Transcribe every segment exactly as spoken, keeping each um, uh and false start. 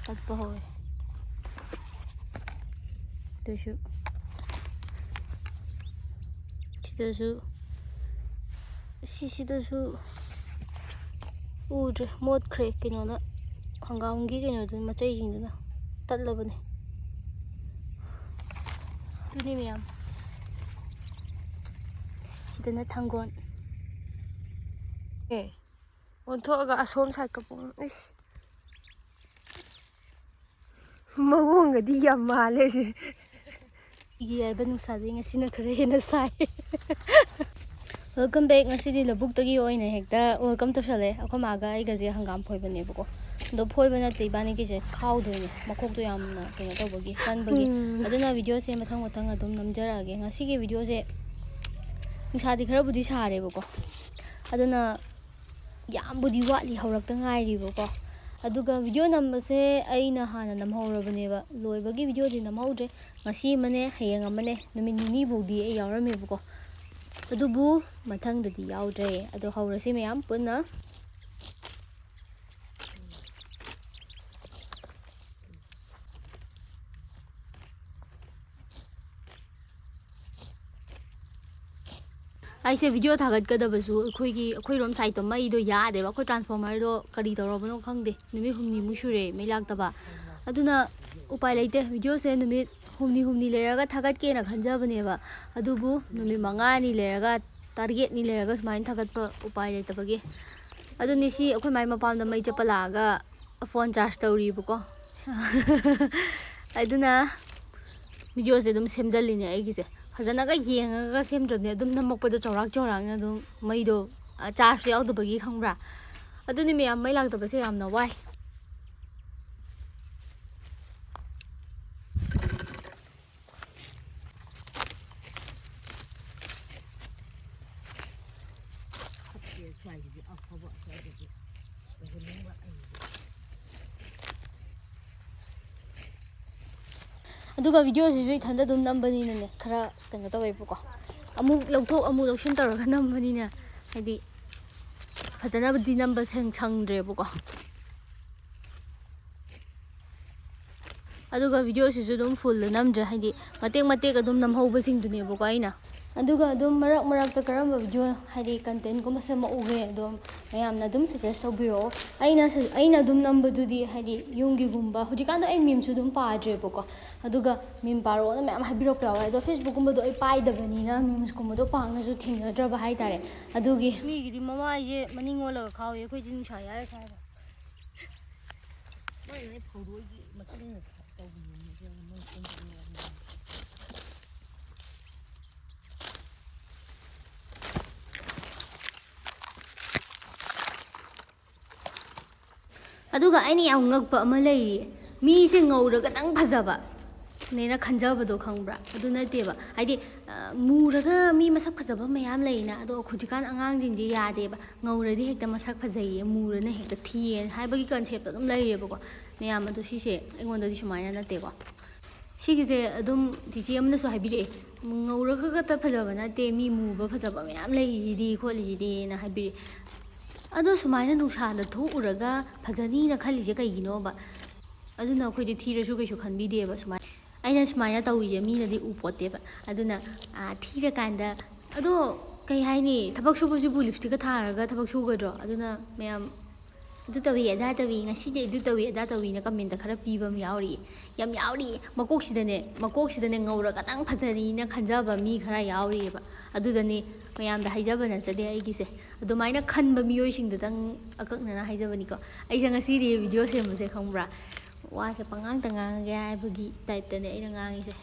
ꯀꯛꯄ ꯍꯧꯔꯦ꯫ ꯑꯗꯨꯁꯨ ꯁꯤꯗꯁꯨ, ꯁꯤꯁꯤꯗꯁꯨ ꯎꯗ꯭ꯔꯦ, ꯃꯣꯠꯈ꯭ꯔꯦ꯫ ꯀꯩꯅꯣꯅ, ꯍꯪꯒꯥꯝꯒꯤ ꯀꯩꯅꯣꯗꯨ, ꯃꯆꯩꯁꯤꯡꯗꯨꯅ ꯇꯠꯂꯕꯅꯦ꯫ ꯑꯗꯨꯅꯤ ꯃꯌꯥꯝ, ꯁꯤꯗꯅ ꯊꯥꯡꯒꯣꯟ꯫ ꯑꯦ, ꯑꯣꯟꯊꯣꯛꯑꯒ ꯑꯁꯣꯝ ꯁꯥꯏꯠꯀ ꯄꯨꯡ-, ꯏꯁ꯫ ꯃꯑꯣꯡꯒꯗꯤ ꯌꯥꯝ ꯃꯥꯜꯂꯦ ꯁꯦ꯫ ꯑꯩꯒꯤ ꯌꯥꯏꯕ ꯅꯨꯡꯁꯥꯗꯤ ꯉꯁꯤꯅ ꯈꯔ ꯍꯦꯟꯅ ꯁꯥꯏ꯫ Welcome back꯫ ꯉꯁꯤꯗꯤ ꯂꯧꯕꯨꯛꯇꯒꯤ ꯑꯣꯏꯅ ꯍꯦꯛꯇ welcome ꯇꯧꯁꯜꯂꯦ꯫ ꯑꯩꯈꯣꯏ ꯃꯥꯒ ꯑꯩꯒꯁꯦ ꯍꯪꯒꯥꯝ ꯐꯣꯏꯕꯅꯦꯕꯀꯣ꯫ ꯑꯗꯣ ꯐꯣꯏꯕ ꯅꯠꯇꯦ, ꯏꯕꯥꯅꯤꯒꯤꯁꯦ ꯈꯥꯎꯗꯣꯏꯅꯦ, ꯃꯈꯣꯛꯇꯣ ꯌꯥꯝꯅ ꯀꯩꯅꯣ ꯇꯧꯕꯒꯤ, ꯀꯟꯕꯒꯤ꯫ ꯎꯝ꯫ ꯑꯗꯨꯅ videoꯁꯦ ꯃꯊꯪ ꯃꯊꯪ ꯑꯗꯨꯝ ꯅꯝꯖꯔꯛꯑꯒꯦ꯫ ꯉꯁꯤꯒꯤ videoꯁꯦ ꯅꯨꯡꯁꯥꯗꯤ ꯈꯔꯕꯨꯗꯤ ꯁꯥꯔꯦꯕꯀꯣ, ꯑꯗꯨꯅ ꯌꯥꯝꯕꯨꯗꯤ ꯋꯥꯠꯂꯤ, ꯍꯧꯔꯛꯇ ꯉꯥꯏꯔꯤꯕꯀꯣ꯫ ꯑꯗꯨꯒ video ꯅꯝꯕꯁꯦ ꯑꯩꯅ ꯍꯥꯟꯅ ꯅꯝꯍꯧꯔꯕꯅꯦꯕ, ꯂꯣꯏꯕꯒꯤ videoꯗꯤ ꯅꯝꯍꯧꯗ꯭ꯔꯦ꯫ ꯉꯁꯤ ꯑꯃꯅꯦ, ꯍꯌꯦꯡ ꯑꯃꯅꯦ, ꯅꯨꯃꯤꯠ ꯅꯤꯅꯤ ꯐꯥꯎꯗꯤ ꯑꯩ ꯌꯥꯎꯔꯝꯃꯦꯕꯀꯣ꯫ ꯑꯗꯨꯕꯨ ꯃꯊꯪꯗꯗꯤ ꯌꯥꯎꯗ꯭ꯔꯦ꯫ ꯑꯗꯣ ꯍꯧꯔꯁꯤ ꯃꯌꯥꯝ ꯄꯨꯟꯅ꯫ ꯑꯩꯁꯦ video ꯊꯥꯒꯠꯀꯗꯕꯁꯨ ꯑꯩꯈꯣꯏꯒꯤ, ꯑꯩꯈꯣꯏꯔꯣꯝ sideꯇꯣ ꯃꯩꯗꯣ ꯌꯥꯗꯦꯕ꯫ ꯑꯩꯈꯣꯏ transformerꯗꯣ ꯀꯔꯤ ꯇꯧꯔꯕꯅꯣ ꯈꯪꯗꯦ, ꯅꯨꯃꯤꯠ ꯍꯨꯝꯅꯤꯃꯨꯛ ꯁꯨꯔꯦ ꯃꯩ ꯂꯥꯛꯇꯕ꯫ ꯑꯗꯨꯅ ꯎꯄꯥꯏ ꯂꯩꯇꯦ, videoꯁꯦ ꯅꯨꯃꯤꯠ ꯍꯨꯝꯅꯤ ꯍꯨꯝꯅꯤ ꯂꯩꯔꯒ ꯊꯥꯒꯠꯀꯦꯅ ꯈꯟꯖꯕꯅꯦꯕ꯫ ꯑꯗꯨꯕꯨ ꯅꯨꯃꯤꯠ ꯃꯉꯥꯅꯤ ꯂꯩꯔꯒ, ꯇꯔꯦꯠꯅꯤ ꯂꯩꯔꯒ ꯁꯨꯃꯥꯏꯅ ꯊꯥꯒꯠꯄ ꯎꯄꯥꯏ ꯂꯩꯇꯕꯒꯤ꯫ ꯑꯗꯨꯅꯤ, ꯁꯤ ꯑꯩꯈꯣꯏ ꯃꯥꯏ ꯃꯄꯥꯝꯗ ꯃꯩ ꯆꯠꯄ ꯂꯥꯛꯑꯒ phone charge ꯇꯧꯔꯤꯕꯀꯣ꯫ ꯑꯗꯨꯅ videoꯁꯦ ꯑꯗꯨꯝ ꯁꯦꯝꯖꯜꯂꯤꯅꯦ ꯑꯩꯒꯤꯁꯦ꯫ ꯐꯖꯅꯒ ꯌꯦꯡꯉꯒ ꯁꯦꯝꯗ꯭ꯔꯕꯅꯦ, ꯑꯗꯨꯝ ꯅꯝꯃꯛꯄꯗꯣ ꯆꯥꯎꯔꯥꯛ ꯆꯥꯎꯔꯥꯛꯅ ꯑꯗꯨꯝ, ꯃꯩꯗꯣ, ꯑ, charge ꯌꯥꯎꯗꯕꯒꯤ, ꯈꯪꯕ꯭ꯔꯥ? ꯑꯗꯨꯅꯤ ꯃꯌꯥꯝ, ꯃꯩ ꯂꯥꯛꯇꯕꯁꯦ ꯌꯥꯝꯅ ꯋꯥꯏ꯫ ꯑꯗꯨꯒ videoꯁꯤꯁꯨ ꯏꯊꯟꯗ ꯑꯗꯨꯝ ꯅꯝꯕꯅꯤꯅꯅꯦ, ꯈꯔ ꯀꯩꯅꯣ ꯇꯧꯋꯦꯕꯀꯣ꯫ ꯑꯃꯨꯛ ꯂꯧꯊꯣꯛ ꯑꯃꯨꯛ ꯂꯧꯁꯤꯟ ꯇꯧꯔꯒ ꯅꯝꯕꯅꯤꯅ, ꯍꯥꯏꯗꯤ, ꯐꯖꯅꯕꯨꯗꯤ ꯅꯝꯕ ꯁꯪ-, ꯁꯪꯗ꯭ꯔꯦꯕꯀꯣ꯫ ꯑꯗꯨꯒ ꯚꯤꯗꯤꯑꯣꯁꯤꯁꯨ ꯑꯗꯨꯝ ꯐꯨꯜꯗ ꯅꯝꯗ꯭ꯔꯦ, ꯍꯥꯏꯗꯤ ꯃꯇꯦꯛ ꯃꯇꯦꯛ ꯑꯗꯨꯝ ꯅꯝꯍꯧꯕꯁꯤꯡꯗꯨꯅꯦꯕꯀꯣ ꯑꯩꯅ꯫ ꯑꯗꯨꯒ ꯑꯗꯨꯝ ꯃꯔꯛ ꯃꯔꯛꯇ ꯀꯔꯝꯕ ꯚꯤꯗꯤꯑꯣ, ꯍꯥꯏꯗꯤ ꯀꯟꯇꯦꯟꯒꯨꯝꯕ ꯁꯦꯝꯃꯛꯎꯒꯦ, ꯑꯗꯨꯝ ꯃꯌꯥꯝꯅ ꯑꯗꯨꯝ ꯁꯖꯦꯁ ꯇꯧꯕꯤꯔꯛꯑꯣ꯫ ꯑꯩꯅ ꯁ-, ꯑꯩꯅ ꯑꯗꯨꯝ ꯅꯝꯕꯗꯨꯗꯤ, ꯍꯥꯏꯗꯤ ꯌꯨꯝꯒꯤꯒꯨꯝꯕ, ꯍꯧꯖꯤꯛꯀꯥꯟꯗꯣ ꯑꯩ ꯃꯤꯝꯁꯨ ꯑꯗꯨꯝ ꯄꯥꯗ꯭ꯔꯦꯕꯀꯣ, ꯑꯗꯨꯒ ꯃꯤꯝ ꯄꯥꯔꯛꯑꯣꯅ ꯃꯌꯥꯝ ꯍꯥꯏꯕꯤꯔꯛꯄ ꯌꯥꯎꯋꯦ꯫ ꯑꯗꯣ ꯐꯦꯁꯕꯨꯛꯀꯨꯝꯕꯗꯣ ꯑꯩ ꯄꯥꯏꯗꯕꯅꯤꯅ ꯃꯤꯝꯁꯀꯨꯝꯕꯗꯣ ꯄꯥꯛꯅꯁꯨ ꯊꯦꯡꯅꯗ꯭ꯔꯕ ꯍꯥꯏꯇꯥꯔꯦ꯫ ꯑꯗꯨꯒꯤ ꯃꯤꯒꯤꯗꯤ ꯃꯃꯥꯏꯁꯦ ꯃꯅꯤꯡ ꯑꯣꯜꯂꯒ ꯈꯥꯎꯋꯦ, ꯑꯩꯈꯣꯏꯗꯤ ꯅꯨꯡꯁꯥ ꯌꯥꯏꯔ ꯁ꯭ꯋꯥꯏꯗ꯫ ꯃꯣꯏ ꯃꯣꯏ ꯐꯧꯗꯣꯏꯒꯤ ꯃꯇꯨꯡ ꯏꯟꯅ ꯇꯧꯕꯤꯕꯅꯤ, ꯏꯕꯦꯝꯃ, ꯃꯣꯏ ꯄꯨꯡ ꯄꯨꯡ ꯌꯥꯝ ꯌꯥꯝ꯫ ꯑꯗꯨꯒ ꯑꯩꯅ ꯌꯥꯝ ꯉꯛꯄ ꯑꯃ ꯂꯩꯔꯤ꯫ ꯃꯤꯁꯦ ꯉꯧꯔꯒꯗꯪ ꯐꯖꯕ ꯅꯦꯅ ꯈꯟꯖꯕꯗꯣ ꯈꯪꯕ꯭ꯔꯥ? ꯑꯗꯨ ꯅꯠꯇꯦꯕ꯫ ꯍꯥꯏꯗꯤ, ꯑ, ꯃꯨꯔꯒ ꯃꯤ ꯃꯁꯛ ꯐꯖꯕ ꯃꯌꯥꯝ ꯂꯩꯅ, ꯑꯗꯣ ꯍꯧꯖꯤꯛꯀꯥꯟ ꯑꯉꯥꯡꯁꯤꯡꯁꯦ ꯌꯥꯗꯦꯕ꯫ ꯉꯧꯔꯗꯤ ꯍꯦꯛꯇ ꯃꯁꯛ ꯐꯖꯩꯌꯦ, ꯃꯨꯔꯅ ꯍꯦꯛꯇ ꯊꯤꯌꯦ ꯍꯥꯏꯕꯒꯤ ꯀꯟꯁꯦꯞꯇꯣ ꯑꯗꯨꯝ ꯂꯩꯔꯦꯕꯀꯣ ꯃꯌꯥꯝ꯫ ꯑꯗꯣ ꯁꯤꯁꯦ ꯑꯩꯉꯣꯟꯗꯗꯤ ꯁꯨꯃꯥꯏꯅ ꯅꯠꯇꯦꯀꯣ꯫ ꯁꯤꯒꯤꯁꯦ ꯑꯗꯨꯝ ꯆꯤꯆꯦ ꯑꯃꯅꯁꯨ ꯍꯥꯏꯕꯤꯔꯛꯑꯦ, "ꯉꯧꯔꯒ ꯈꯛꯇ ꯐꯖꯕ ꯅꯠꯇꯦ, ꯃꯤ ꯃꯨꯕ ꯐꯖꯕ ꯃꯌꯥꯝ ꯂꯩꯔꯤꯁꯤꯗꯤ ꯈꯣꯠꯂꯤꯁꯤꯗꯤꯅ" ꯍꯥꯏꯕꯤꯔꯛꯑꯦ꯫ ꯑꯗꯣ ꯁꯨꯃꯥꯏꯅ ꯅꯨꯡꯁꯥꯗ ꯊꯣꯛꯎꯔꯒ ꯐꯖꯅꯤꯅ ꯈꯜꯂꯤꯁꯦ ꯀꯩꯒꯤꯅꯣꯕ? ꯑꯗꯨꯅ ꯑꯩꯈꯣꯏꯗꯤ ꯊꯤꯔꯁꯨ ꯀꯩꯁꯨ ꯈꯟꯕꯤꯗꯦꯕ꯫ ꯁꯨꯃꯥꯏꯅ ꯑꯩꯅ ꯁꯨꯃꯥꯏꯅ ꯇꯧꯔꯤꯁꯦ ꯃꯤꯅꯗꯤ ꯎ ꯄꯣꯠꯇꯦꯕ꯫ ꯑꯗꯨꯅ, ꯑꯥ, ꯊꯤꯔꯀꯥꯟꯗ, ꯑꯗꯣ ꯀꯩ ꯍꯥꯏꯅꯤ, ꯊꯕꯛ ꯁꯨꯕꯁꯤꯕꯨ ꯂꯤꯞꯁꯇꯤꯛꯀ ꯊꯥꯔꯒ ꯊꯕꯛ ꯁꯨꯒꯗ꯭ꯔꯣ? ꯑꯗꯨꯅ ꯃꯌꯥꯝ ꯑꯗꯨ ꯇꯧꯏ, ꯑꯗꯥ ꯇꯧꯏ, ꯉꯁꯤꯗꯤ ꯑꯗꯨ ꯇꯧꯏ, ꯑꯗꯥ ꯇꯧꯏꯅ ꯀꯃꯦꯟꯇ ꯈꯔ ꯄꯤꯕ ꯑꯃ ꯌꯥꯎꯔꯤ꯫ ꯌꯥꯝ ꯌꯥꯎꯔꯤ꯫ ꯃꯀꯣꯛꯁꯤꯗꯅꯦ, ꯃꯀꯣꯛꯁꯤꯗꯅꯦ ꯉꯧꯔꯒꯇꯪ ꯐꯖꯅꯤꯅ ꯈꯟꯖꯕ ꯃꯤ ꯈꯔ ꯌꯥꯎꯔꯤꯑꯕ꯫ ꯑꯗꯨꯗꯅꯤ ꯃꯌꯥꯝꯗ ꯍꯥꯏꯖꯕ ꯅꯠꯆꯗꯦ ꯑꯩꯒꯤꯁꯦ꯫ ꯑꯗꯨꯃꯥꯏꯅ ꯈꯟꯕ ꯃꯤꯑꯣꯏꯁꯤꯡꯗꯨꯗꯪ ꯑꯀꯛꯅꯅ ꯍꯥꯏꯖꯕꯅꯤꯀꯣ꯫ ꯑꯩꯁꯦ ꯉꯁꯤꯗꯤ ꯚꯤꯗꯤꯑꯣ ꯁꯦꯝꯕꯁꯦ ꯈꯪꯕ꯭ꯔꯥ? ꯋꯥꯁꯦ ꯄꯉꯥꯡꯇ ꯉꯥꯡꯉꯒꯦ ꯍꯥꯏꯕꯒꯤ ꯇꯥꯏꯞꯇꯅꯦ ꯑꯩꯅ ꯉꯥꯡꯉꯤꯁꯦ꯫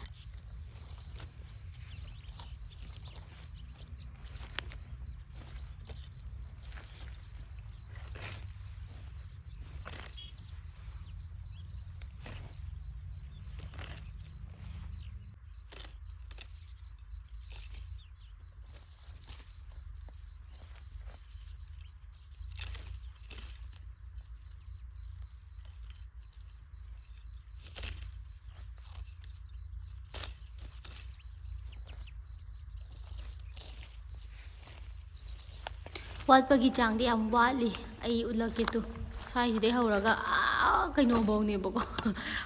ꯋꯥꯠꯄꯒꯤ ꯆꯥꯡꯗꯤ ꯌꯥꯝ ꯋꯥꯠꯂꯤ꯫ ꯑꯩ ꯎꯠꯂꯛꯀꯦ ꯇꯨ꯫ ꯁ꯭ꯋꯥꯏꯁꯤꯗꯩ ꯍꯧꯔꯒ ꯑꯥ ꯀꯩꯅꯣꯐꯧꯅꯦꯕꯀꯣ꯫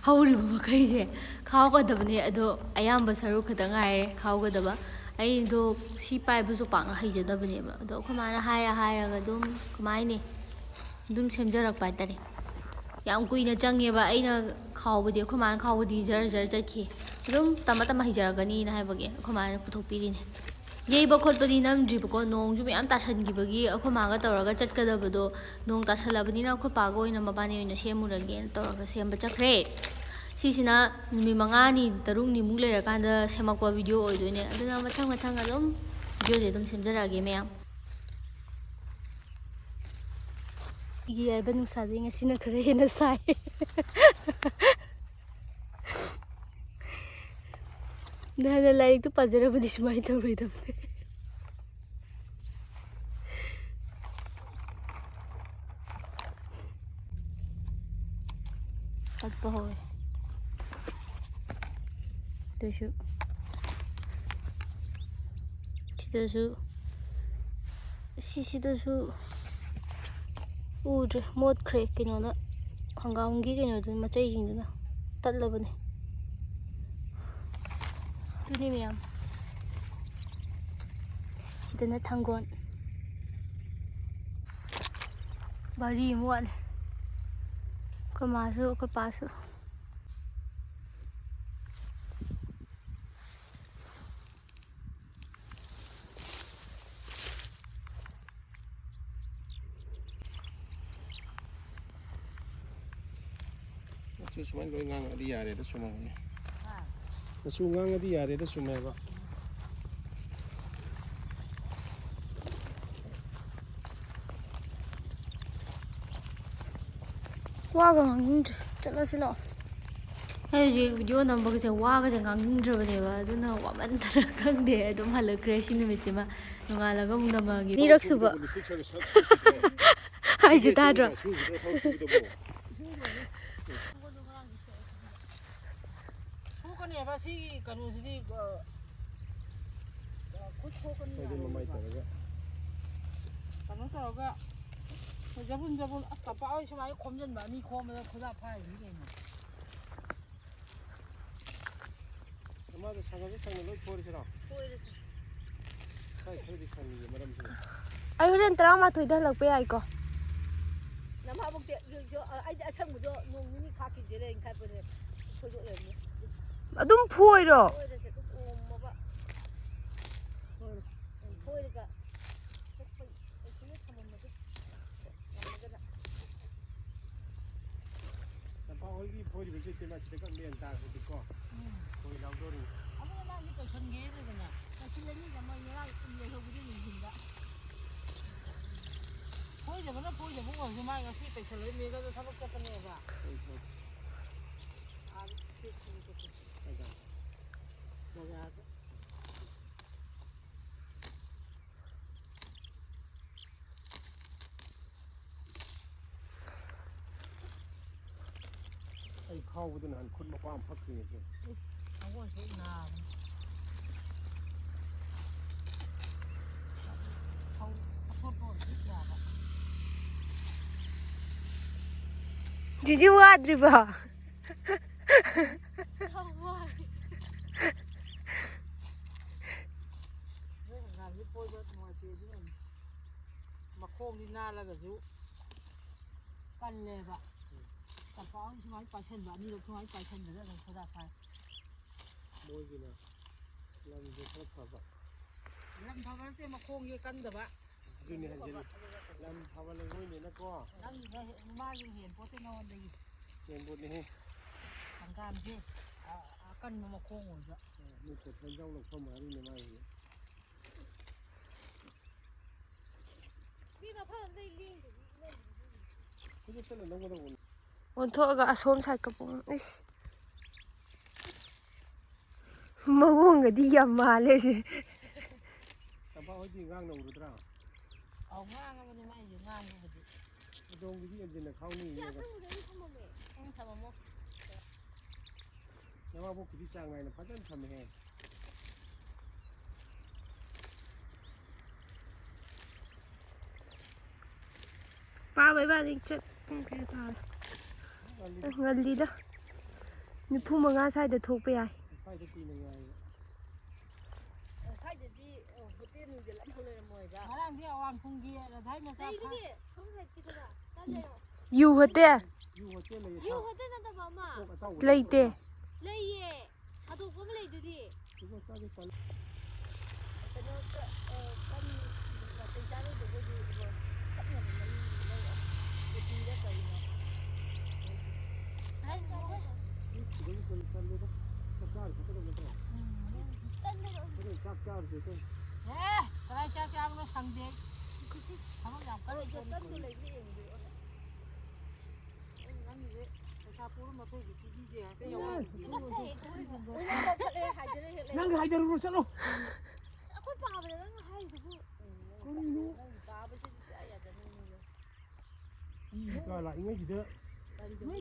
ꯍꯧꯔꯤꯕ ꯃꯈꯩꯁꯦ ꯈꯥꯎꯒꯗꯕꯅꯦ꯫ ꯑꯗꯣ ꯑꯌꯥꯝꯕ ꯁꯔꯨꯛ ꯈꯛꯇ ꯉꯥꯏꯔꯦ ꯈꯥꯎꯒꯗꯕ꯫ ꯑꯩꯗꯣ ꯁꯤ ꯄꯥꯏꯕꯁꯨ ꯄꯥꯛꯅ ꯍꯩꯖꯗꯕꯅꯦꯕ꯫ ꯑꯗꯣ ꯑꯩꯈꯣꯏ ꯃꯥꯅ ꯍꯥꯏꯔ ꯍꯥꯏꯔꯒ ꯑꯗꯨꯝ, ꯀꯃꯥꯏꯅꯤ, ꯑꯗꯨꯝ ꯁꯦꯝꯖꯔꯛꯄ ꯍꯥꯏꯇꯥꯔꯦ꯫ ꯌꯥꯝ ꯀꯨꯏꯅ ꯆꯪꯉꯦꯕ ꯑꯩꯅ ꯈꯥꯎꯕꯗꯤ꯫ ꯑꯩꯈꯣꯏ ꯃꯥꯅ ꯈꯥꯎꯕꯗꯤ ꯖꯔ ꯖꯔ ꯆꯠꯈꯤ꯫ ꯑꯗꯨꯝ ꯇꯝꯃ ꯇꯝꯃ ꯍꯩꯖꯔꯛꯀꯅꯤꯅ ꯍꯥꯏꯕꯒꯤ ꯑꯩꯈꯣꯏ ꯃꯥꯅ ꯄꯨꯊꯣꯛꯄꯤꯔꯤꯅꯦ꯫ ꯌꯩꯕ ꯈꯣꯠꯄꯗꯤ ꯅꯝꯗ꯭ꯔꯤꯕꯀꯣ, ꯅꯣꯡꯁꯨ ꯃꯌꯥꯝ ꯇꯥꯁꯟꯈꯤꯕꯒꯤ ꯑꯩꯈꯣꯏ ꯃꯥꯒ ꯇꯧꯔꯒ ꯆꯠꯀꯗꯕꯗꯣ ꯅꯣꯡ ꯇꯥꯁꯜꯂꯕꯅꯤꯅ ꯑꯩꯈꯣꯏ ꯄꯥꯒ ꯑꯣꯏꯅ, ꯃꯕꯥꯅꯤ ꯑꯣꯏꯅ ꯁꯦꯝꯃꯨꯔꯒꯦꯅ ꯇꯧꯔꯒ ꯁꯦꯝꯕ ꯆꯠꯈ꯭ꯔꯦ꯫ ꯁꯤꯁꯤꯅ ꯅꯨꯃꯤꯠ ꯃꯉꯥꯅꯤ ꯇꯔꯨꯛꯅꯤꯃꯨꯛ ꯂꯩꯔꯀꯥꯟꯗ ꯁꯦꯝꯃꯛꯄ ꯚꯤꯗꯤꯑꯣ ꯑꯣꯏꯗꯣꯏꯅꯦ꯫ ꯑꯗꯨꯅ ꯃꯊꯪ ꯃꯊꯪ ꯑꯗꯨꯝ ꯚꯤꯗꯤꯑꯣꯁꯦ ꯑꯗꯨꯝ ꯁꯦꯝꯖꯔꯛꯑꯒꯦ ꯃꯌꯥꯝ꯫ ꯑꯩꯒꯤ ꯌꯥꯏꯕ ꯅꯨꯡꯁꯥꯁꯦ ꯉꯁꯤꯅ ꯈꯔ ꯍꯦꯟꯅ ꯁꯥꯏ꯫ ꯅꯍꯥꯟꯅ ꯂꯥꯏꯔꯤꯛꯇꯨ ꯄꯥꯖꯔꯕꯗꯤ ꯁꯨꯃꯥꯏꯅ ꯇꯧꯔꯣꯏꯗꯕꯅꯦ꯫ ꯀꯠꯄ ꯍꯧꯔꯦ꯫ ꯑꯗꯨꯁꯨ ꯁꯤꯗꯁꯨ, ꯁꯤꯁꯤꯗꯁꯨ ꯎꯗ꯭ꯔꯦ, ꯃꯣꯠꯈ꯭ꯔꯦ꯫ ꯀꯩꯅꯣꯅ, ꯍꯪꯒꯥꯝꯒꯤ ꯀꯩꯅꯣꯗꯨꯅ, ꯃꯆꯩꯁꯤꯡꯗꯨꯅ ꯇꯠꯂꯕꯅꯦ꯫ ꯑꯗꯨꯅꯤ ꯃꯌꯥꯝ, ꯁꯤꯗꯅ ꯊꯥꯡꯒꯣꯟ꯫ ꯚꯥꯔꯤ ꯑꯃ ꯋꯥꯠꯂꯤ꯫ ꯑꯩꯈꯣꯏ ꯃꯥꯁꯨ ꯑꯩꯈꯣꯏ ꯄꯥꯁꯨ꯫ ꯃꯆꯨ ꯁꯨꯃꯥꯏꯅ ꯂꯣꯏ ꯉꯥꯡꯉꯗꯤ ꯌꯥꯔꯦꯗ, ꯆꯨꯝꯃꯝꯒꯅꯤ꯫ ꯃꯆꯨ ꯉꯥꯡꯉꯗꯤ ꯌꯥꯔꯦꯗ, ꯆꯨꯝꯃꯦꯕ꯫ ꯋꯥꯒ ꯉꯥꯡꯅꯤꯡꯗ꯭ꯔꯦ, ꯆꯠꯂꯁꯤ ꯂꯥꯛꯑꯣ꯫ ꯑꯩ ꯍꯧꯖꯤꯛ ꯚꯤꯗꯤꯑꯣ ꯅꯝꯕꯒꯁꯦ ꯋꯥꯒꯁꯦ ꯉꯥꯡꯅꯤꯡꯗ꯭ꯔꯕꯅꯦꯕ, ꯑꯗꯨꯅ ꯋꯥꯃꯟꯗꯅ ꯈꯪꯗꯦ꯫ ꯑꯗꯨꯝ ꯍꯜꯂꯛꯈ꯭ꯔꯦ ꯁꯤ ꯅꯨꯃꯤꯠꯁꯤꯃ꯫ ꯅꯣꯡꯉꯥꯜꯂꯒ ꯑꯃꯨꯛ ꯅꯝꯃꯛꯑꯒꯦ꯫ ꯑꯅꯤꯔꯛ ꯁꯨꯕ꯫ ꯍꯥꯏꯁꯦ ꯇꯥꯗ꯭ꯔꯣ? ꯁꯣꯛꯀꯅꯦꯕ ꯁꯤꯒꯤ ꯀꯩꯅꯣꯁꯤꯗꯤ, ꯑ, ꯑ, ꯈꯨꯠ ꯁꯣꯛꯀꯅꯤ ꯍꯥꯏꯕ꯫ ꯃꯃꯥꯏ ꯇꯧꯔꯒ꯫ ꯀꯩꯅꯣ ꯇꯧꯔꯒ ꯖꯕꯨꯟ ꯖꯕꯨꯟ ꯑꯁ ꯇꯝꯄꯥꯛ ꯍꯣꯏ ꯁꯨꯃꯥꯏꯅ ꯈꯣꯝꯖꯤꯟꯕ ꯑꯅꯤ ꯈꯣꯝꯕꯗ ꯈꯨꯗꯥ ꯐꯥꯔꯤꯅꯤ ꯀꯩꯅꯣ꯫ ꯃꯥꯗꯣ ꯁꯪꯉꯁꯨ ꯁꯪꯅ ꯂꯣꯏ ꯐꯣꯏꯔꯁꯤꯔꯣ? ꯐꯣꯏꯔꯁꯤ꯫ ꯍꯣꯏ, ꯈꯔꯗꯤ ꯁꯪꯉꯤꯌꯦ ꯃꯔꯝꯁꯤꯅ꯫ ꯑꯩ ꯍꯣꯔꯦꯟ ꯇꯔꯥꯃꯥꯊꯣꯏꯗ ꯍꯜꯂꯛꯄ ꯌꯥꯏꯀꯣ? ꯅꯃꯥꯕꯣꯛꯇꯤ ꯑꯗꯨꯁꯨ, ꯑ, ꯑꯩꯗꯤ ꯑꯁꯪꯕꯗꯣ ꯅꯣꯡ ꯅꯤꯅꯤ ꯈꯥꯛꯈꯤꯁꯦꯅ ꯑꯩꯅ ꯈꯟꯕꯅꯦ꯫ ꯐꯣꯏꯗꯣꯛ ꯂꯩꯔꯝꯃꯦ꯫ ꯑꯗꯨꯝ ꯐꯣꯏꯔꯣ? ꯐꯣꯏꯔꯁꯦ, ꯑꯗꯨꯝ ꯑꯣꯝꯃꯕ꯫ ꯐꯣꯏꯔꯣ꯫ ꯎꯝ, ꯐꯣꯏꯔꯒ ꯍꯦꯛ ꯐꯣꯏ-, ꯂꯩꯁꯤꯜꯂ ꯊꯝꯃꯝꯃꯁꯦ꯫ ꯉꯝꯃꯒꯅ꯫ ꯇꯝꯄꯥꯛ ꯍꯣꯏꯒꯤ ꯐꯣꯏꯔꯤꯕꯁꯦ ꯏꯇꯩꯃ ꯁꯤꯗ ꯈꯛ ꯂꯦꯟ ꯇꯥꯔꯒꯗꯤꯀꯣ꯫ ꯎꯝ꯫ ꯈꯣꯏ ꯂꯥꯎꯗꯣꯔꯤꯅꯤ꯫ ꯑꯗꯨꯒ ꯃꯥꯒꯤ ꯄꯩꯁꯟꯒꯦꯗꯅ ꯄꯩꯁꯜꯂꯅꯤꯗ ꯃꯣꯏ ꯉꯔꯥꯡ ꯂꯩꯍꯧꯕꯗꯤ ꯅꯨꯡꯊꯤꯟꯗ꯫ ꯐꯣꯏꯗꯕꯅ ꯐꯣꯏꯗꯕ ꯑꯣꯏꯔꯁꯨ ꯃꯥ ꯉꯁꯤ ꯄꯩꯁꯜꯂꯒ ꯃꯦꯒꯗ ꯊꯕꯛ ꯆꯠꯄꯅꯦꯕ꯫ ꯍꯣꯏ, ꯍꯣꯏ꯫ ꯑꯥꯗ ꯆꯠꯄꯅꯦ꯫ ꯀꯥꯏꯗ? ꯕꯖꯥꯔꯗ꯫ ꯑꯩ ꯈꯥꯎꯕꯗ ꯅꯍꯥꯟ ꯈꯨꯠ ꯃꯄꯥ ꯑꯃ ꯐꯛꯈ꯭ꯔꯤꯅꯦ ꯁꯦ꯫ ꯏꯁ, ꯊꯒꯣꯏꯁꯦ ꯅꯥꯕꯅꯤ꯫ ꯐꯧ ꯑꯊꯣꯠꯄ ꯑꯣꯏꯔꯗꯤ ꯌꯥꯕ꯫ ꯖꯤꯖꯤ ꯋꯥꯗ꯭ꯔꯤꯕꯣ? ꯌꯥꯝ ꯋꯥꯏ꯫ ꯅꯣꯏ ꯍꯪꯒꯥꯝꯁꯦ ꯐꯣꯏꯕ ꯅꯨꯡꯉꯥꯏꯇꯦ ꯑꯗꯨꯅꯅꯤ꯫ ꯃꯈꯣꯡꯗꯤ ꯅꯥꯜꯂꯒꯁꯨ ꯀꯜꯂꯦꯕ꯫ ꯎꯝ꯫ ꯇꯝꯄꯥꯛ ꯑꯃ ꯁꯨꯃꯥꯏꯅ ꯄꯥꯏꯁꯟꯕ, ꯑꯅꯤꯔꯛ ꯁꯨꯃꯥꯏꯅ ꯄꯥꯏꯁꯟꯕꯗ ꯑꯗꯨꯝ ꯈꯣꯏꯗꯥ ꯐꯥꯏ꯫ ꯃꯣꯏꯒꯤꯅ ꯂꯝꯁꯦ ꯈꯔ ꯐꯕ꯫ ꯂꯝ ꯐꯕ ꯅꯠꯇꯦ, ꯃꯈꯣꯡꯁꯦ ꯀꯟꯗꯕ꯫ ꯑꯗꯨꯅꯤ ꯍꯥꯏꯁꯦ꯫ ꯂꯝ ꯐꯕ ꯂꯩꯉꯣꯏꯅꯤꯅꯀꯣ꯫ ꯅꯪꯒꯤꯗ ꯍꯦ-, ꯃꯥꯒꯤ ꯍꯦꯟ ꯄꯣꯠꯇꯦ ꯅꯉꯣꯟꯗꯒꯤ꯫ ꯍꯦꯟ ꯄꯣꯠꯅꯤꯍꯦ꯫ ꯍꯪꯒꯥꯝꯁꯦ, ꯑ-, ꯑꯀꯟꯕ ꯃꯈꯣꯡ ꯑꯣꯏꯕ꯫ ꯃꯤ ꯄꯦꯇ꯭ꯔꯣꯜ ꯌꯥꯎ ꯂꯧꯐꯝ ꯍꯥꯏꯔꯤꯅꯦ ꯃꯥꯒꯤꯁꯦ꯫ ꯃꯤ ꯃꯐꯝ ꯑꯃꯗꯩ ꯂꯦꯡꯗꯕꯤ ꯏꯅꯝꯕꯤ꯫ ꯍꯧꯖꯤꯛ ꯆꯠꯂ ꯂꯧꯒꯗꯧꯕꯅꯤ꯫ ꯑꯣꯟꯊꯣꯛꯑꯒ ꯑꯁꯣꯝ ꯁꯥꯏꯠꯀ ꯄꯨꯡ-, ꯏꯁ꯫ ꯃꯑꯣꯡꯒꯗꯤ ꯌꯥꯝ ꯃꯥꯜꯂꯦ ꯁꯦ꯫ ꯇꯝꯄꯥꯛ ꯍꯣꯏꯗꯤ ꯉꯥꯡꯅ ꯎꯔꯗ꯭ꯔꯥ? ꯑꯧ, ꯉꯥꯡꯉꯕꯅꯦ ꯃꯥꯏꯁꯦ, ꯉꯥꯡꯕꯕꯨꯗꯤ꯫ ꯑꯗꯣꯝꯒꯤꯗꯤ ꯏꯟꯖꯤꯟꯅ ꯈꯥꯎꯅꯤ ꯁꯤ ꯌꯦꯡꯉꯣ꯫ ꯑꯁꯪꯕꯗ ꯑꯩ ꯊꯝꯃꯝꯃꯦ꯫ ꯎꯝ, ꯊꯝꯃꯝꯃꯣ꯫ ꯅꯃꯥꯕꯣꯛꯀꯤꯗꯤ ꯆꯥꯡ ꯅꯥꯏꯅ ꯐꯖꯅ ꯊꯝꯃꯦꯍꯦ꯫ ꯄꯥꯕ ꯏꯕꯥꯅꯤ ꯆꯠ ꯄꯨꯡ ꯀꯌꯥ ꯇꯥꯔꯦ? ꯉꯜꯂꯤꯗ꯫ ꯅꯤꯐꯨ ꯃꯉꯥ ꯁ꯭ꯋꯥꯏꯗ ꯊꯣꯛꯄ ꯌꯥꯏ꯫ ꯉꯔꯥꯡꯗꯤ ꯑꯋꯥꯡꯈꯨꯜꯒꯤ ꯔꯙꯥꯏ ꯃꯆꯥ ꯐꯥ- ꯌꯨ ꯍꯣꯇꯦꯜ? ꯌꯨ ꯍꯣꯇꯦꯜ ꯅꯠꯇꯕ ꯑꯃ꯫ ꯂꯩꯇꯦ꯫ ꯂꯩꯌꯦ꯫ ꯁꯥꯗꯣꯛꯄ ꯑꯃ ꯂꯩꯗꯨꯗꯤ꯫ ꯀꯩꯅꯣ, ꯀ-, ꯑ, ꯀꯔꯤ, ꯅꯥꯇꯩ ꯆꯥꯔꯣꯏꯗꯕꯗꯤ ꯏꯕꯣ, ꯇꯞꯅ ꯑꯗꯨꯝ ꯃꯔꯤ ꯂꯩꯔꯛꯑꯣ꯫ ꯎꯇꯤꯔ ꯀꯔꯤꯅꯣ? ꯇꯜꯂꯦꯗ꯫ ꯆꯥꯛ ꯆꯥꯔꯁꯦ ꯑꯩꯈꯣꯏ꯫ ꯑꯦ, ꯀꯗꯥꯏ ꯆꯥꯛ ꯆꯥꯕꯅꯣ ꯁꯪꯗꯦ꯫ ꯊꯕꯛ ꯌꯥꯝ ꯀꯟꯅ ꯍꯣꯏ, ꯆꯠꯂꯤ ꯇꯟꯗꯣ ꯀꯩꯅꯣ꯫ ꯂꯩꯕ꯭ꯔꯥ ꯌꯦꯡꯒꯦ꯫ ꯑꯩꯅ ꯅꯪꯒꯤꯁꯦ ꯄꯩꯁꯥ ꯄꯣꯔꯝ ꯑꯩꯈꯣꯏꯒꯤ ꯄꯤꯕꯤꯒꯦ ꯍꯥꯏꯐꯦꯠ ꯌꯥꯎꯍꯟꯕꯤꯒꯦ꯫ ꯇꯨꯀꯠꯆꯩ, ꯑꯩꯈꯣꯏ ꯅꯪꯒꯤ ꯍꯥꯏꯖꯔꯨꯔꯣ, ꯆꯠꯂꯣ꯫ ꯑꯁ, ꯑꯩꯈꯣꯏ ꯄꯥꯕꯗ ꯅꯪꯅ ꯍꯥꯏꯔꯤꯗꯨꯕꯨ꯫ ꯀꯔꯤꯅꯣ? ꯅꯪꯒꯤ ꯄꯥꯕꯁꯤꯗꯤ ꯁꯨꯡꯌꯥ ꯌꯥꯗꯕꯅꯤꯅꯦ꯫ ꯏ ꯀꯥ ꯂꯥꯛꯏꯉꯩꯁꯤꯗ꯫ ꯀꯔꯤꯗꯧꯕ?